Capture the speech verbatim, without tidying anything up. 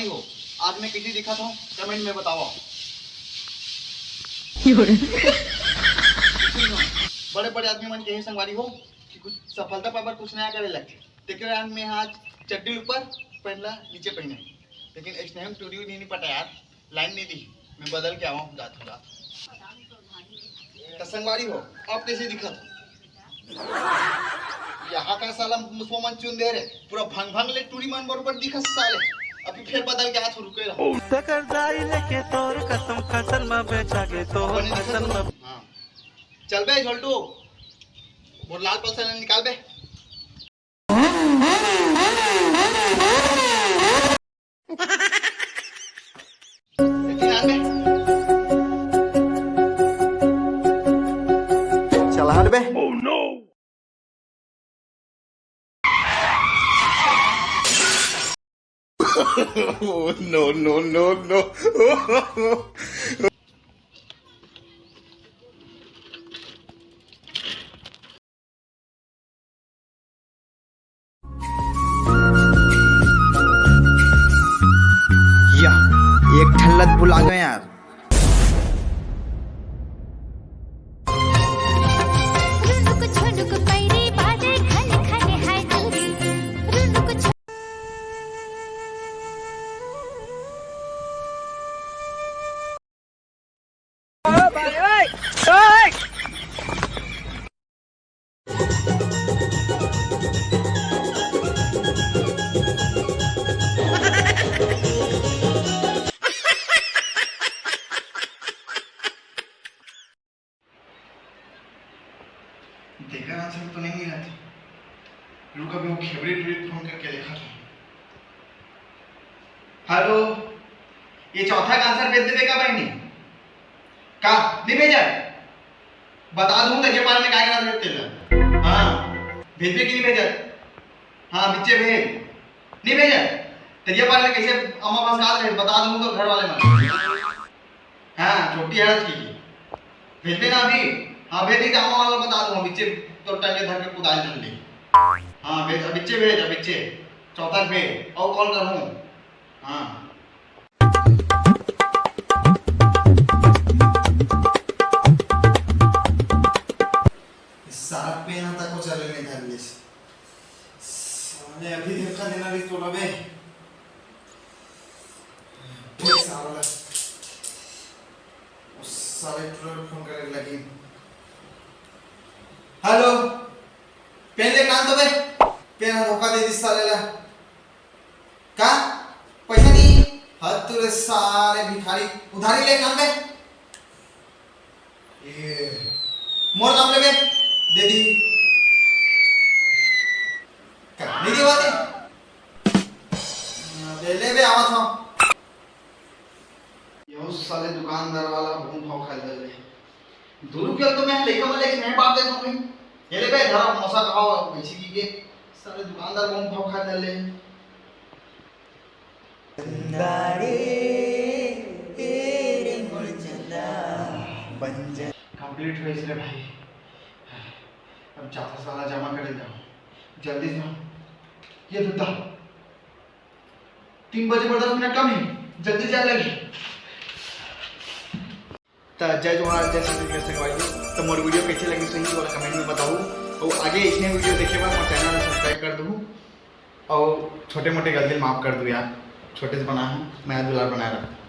हो, आज मैं कइसे दिखत हूँ, comment में बताओ। बड़े बड़े आदमी मन कहे संगवारी हो कि कुछ सफलता पाए बर कुछ नया करे लगथे। तेकर कारण मैं आज चड्डी ऊपर पहनला नीचे पहने, लेकिन स्नेहम टूरी नहीं, नहीं पटा यार, line नहीं दी। मैं बदल के आवा हूँ, जात हूँ, जात हूँ। त संगवारी हो, अब कइसे दिखत हूँ? यहाँ का साला मुसवा मन चुन दे रे, पूरा भंग भंग ले टूरी मन बरोबर दिखत साले। अभी फिर बदल के आत हूँ, रुके रहो। तेकर दाई लेके तोर कसम, खसन म बेचा गे तोर बने दिखत खसन हो। म। हाँ। चल बे झोलटू, मोर लाल पल्सर निकाल बे। चला हट बे। Oh, no, no, no, no। या, एक ठल्लत भुला गए यार। रुनुक झुनुक पैरी बाजे खन खन हाय दूरी। रुनुक झुनुक तेकर answer तो नहीं मिलत हे। रुक, अभी वो खेबड़ी टूरी फोन करके देखत हूँ। हेलो, ये चौथा का answer भेज देबे का बहिनी? का? नहीं भेजा? बता दूँ, तरिया पार में काय करत हे तेला। हाँ, भेजबे कि नहीं भेजा? हाँ, बिच्चे भेज। नहीं भेजा? तरिया पार में कैसे अम्मा पास का रहे, बता दूँ तो घर वाले मन। हाँ, छोटी हरत की। भेजबे ना अभी? हाँ, भेज दी, अम्मा वाला बता दूँ, बिच्चे तो टंगे धर के कुदाल धर ले। हाँ, भेज, अबिच्चे भेज, अबिच्चे। चौथा भेज, और call कर हूँ। हाँ। सारा पेन तक को चले नहीं धर ले। साले अभी धक्का देना भी तो लबे। फिर साला, उस साले टूरा फोन करे लगी। हेलो, पेन ले कान तो बे, पेन धोखा दे दिस साले ला। का? पैसा नहीं? हद तुरे सारे भिखारी, उधारी ले कान बे। ये मोर नाम लेबे, दे दी। का नहीं देवा दे? दे लेबे, आवत हो। यो साले दुकानदार वाला बहुत भाव खा ले। दू रुपया तो मैं लइका मन ले मैं बांट देता हूँ। ये ले बे, धरा मोसा खाओ, वैसे की के साले दुकानदार बहुत भाव खा ले। चंदा रे, ए रे मोर चंदा, बन जा। Complete होइस रे भाई। अब जाथस वाला जमा करे जाओ। जल्दी से। ये दुद्धा। तीन बजे बर दस मिनट कम हे, जल्दी जाए लगी। त जय जोहार, जय छत्तीसगढ़ संगवारी। त मोर video कैसे लगी सही वाला comment में बताओ, और आगे इसने video देखे बर मोर channel subscribe कर दू, और छोटे मोटे गलती माफ कर दू यार, छोटे से बना है, मया दुलार बनाए रखो।